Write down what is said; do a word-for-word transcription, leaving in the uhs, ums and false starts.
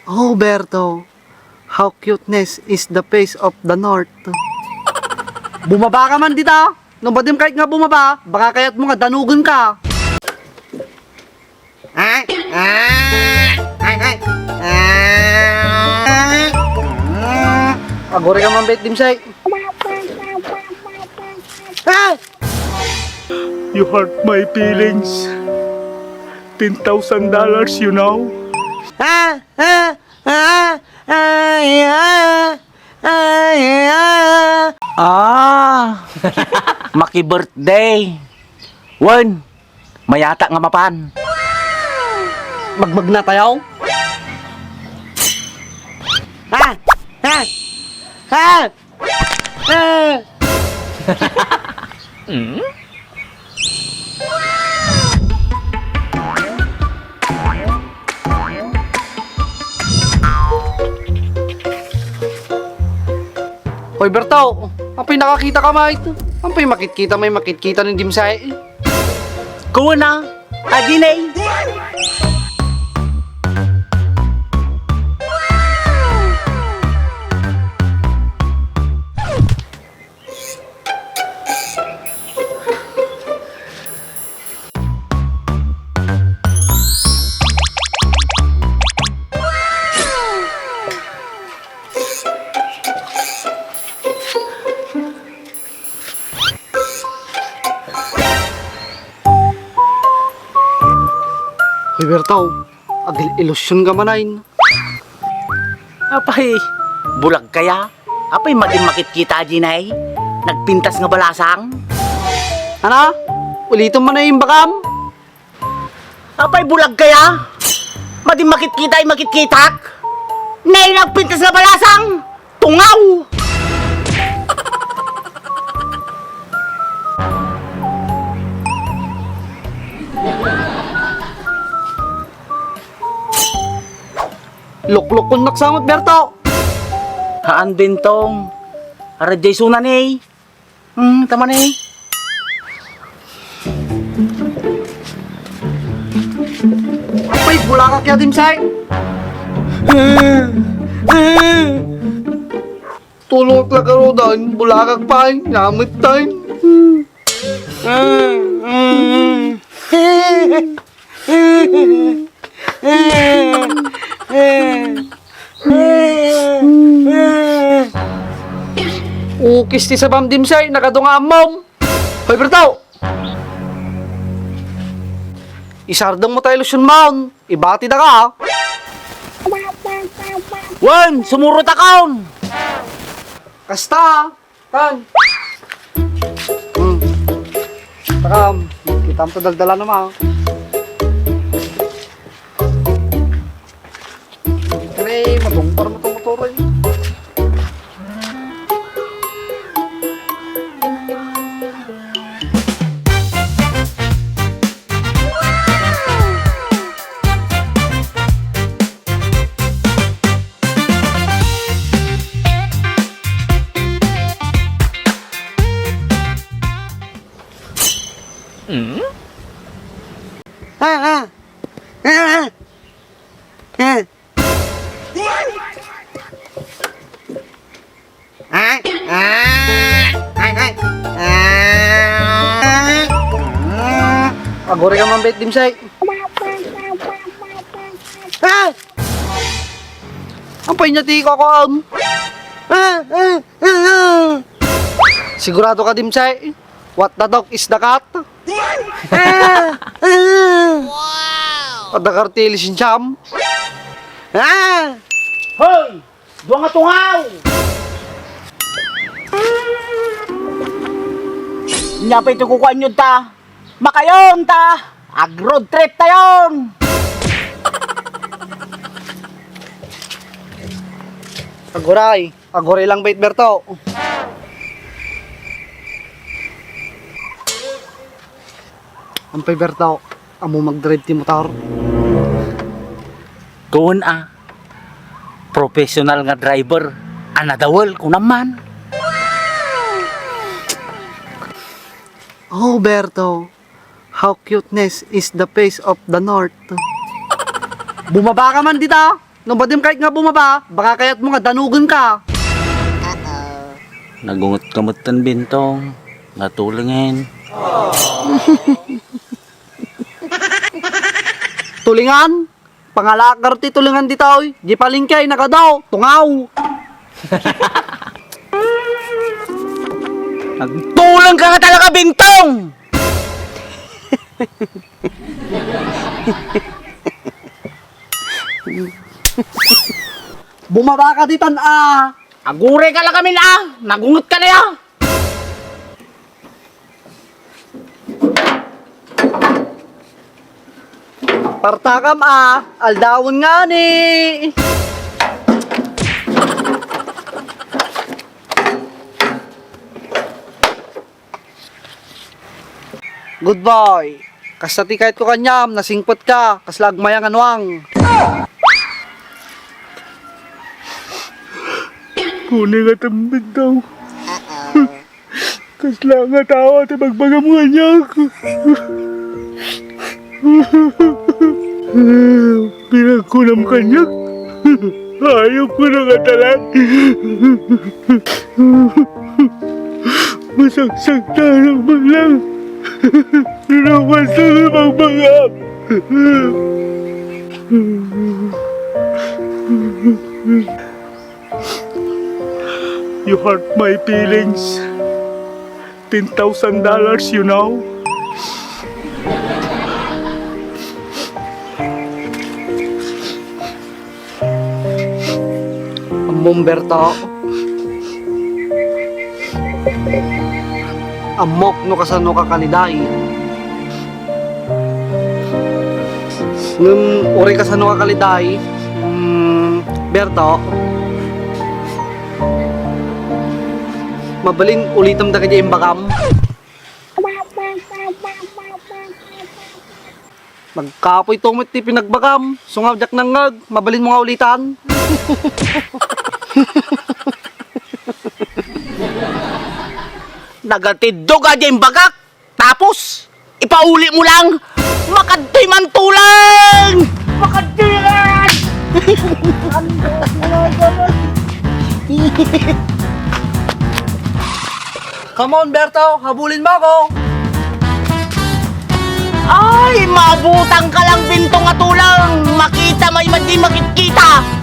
Oh, Berto, how cuteness is the face of the north. Bumaba ka man dita! No madim kayat nga bumaba, baka kayat mo nga danugen ka. Ah! Ah! Ay, ay! Ah! Aguri ka man, bet, Dimsay. Ah! You hurt my feelings. Ten thousand dollars, you know. Ah! Ah! Ah! Ay, ah! Ay, ah! Ah! Maki-birthday. Wen, mayata nga mapan. Magbagna tayo? Ha? Ha? Ha? Ha? Hmm? Hoy, Berto, apay nakakita ka, mait? Apay makitkita, may makitkita ni Dimsay? Kuwan na, Ajinay! Hoy, Berto, agil-ilusion ka manen. Apay, bulag kaya? Apay, madi makitkita, Jinay? Nagpintas nga balasang? Ano? Ulitom man ay imbagam? Apay, bulag kaya? Madi makitkita ay makitkitak? Nay, nagpintas nga balasang! Tungaw! Luklukon naksamot, Berto! Haan, Bentong. Ara, Jason, ani? Hmm, tama ni. Apay, bulakak ya, Dimsay! Tulot la karudan, bulakak pay, namitay. Ukis ti sabam, Dimsay, nakadunga ammom. Hoy, Berto! Isardeng mo ta ilusion maon. Ibati da ka, ah. Wen, sumurot akon. Kasta, ah. Tan. Hmm. Takam, kitam to daldala naman, ah. Pre, matungpar mo tong motor, eh. Hmm? Ah, ah. Ah, ah. Ah. Ah, ah, ay, ay. Ah. Aguri ka man, bet, Dimsay. Ah! Apay nga ti kakuan? Ah, ah, ah, ah. Sigurado ka, Dimsay? What the dog is the cat? Ah! Ah! Wow! Adda kartilis in siyam? Ah! Hoy! Dua nga tungaw! Nya pay ti kukuanyo ta? Makayon ta! Ag-road trip tayon! Aguray! Aguri lang, bait, Berto. Ampay, Berto, ammo magdrive ti motor? Kuon a, professional nga driver a nadawel, kunam man. Oh, Berto, how cuteness is the face of the north. Bumaba ka man dita! No badem kayat nga bumaba, baka kayatmo nga danugenka. Nagungetka metten, Bintong, nga tulengen. Tulingan? Pangalaak ngarud ti tulingan ditoy. Di palengke ay nagadu, tungaw. Nagtulengka nga talaga, Bintong! Bumabaka ditan, a! Agurayka la kamin, a! Nagungetka aya! Partakam, a! Aldawen ngani! Good boy. Kasta ti kayatko kaniam, nasingpetka, kasla agmayang a nuang. Kuning a tambid daw. Kasla nga tao ti bagbagam kaniak. Pinagkunam kaniak. Ayop ko na katalan. Masagsagtanak man lang. Pero basta may magbagam. You hurt my feelings. Ten thousand dollars, you know? Ammom, Berto. Ammok no kasano ka kaliday. Ngem uray kasano ka kaliday, mm, Berto, mabalin ulitem dagiti imbagam. Nagkapoy to met ti pinagbagam. Isu nga diak nangngeg, mabalinmo nga ulitan. Nagatiddog a diay imbagak, tapos ipaulimo lang. Makadtoy man, Tulang! Makadtoy lang! Come on, Berto, habulinmo ako. Ay, mabutangka lang, Bintong a Tulang. Makita may madi makitkita.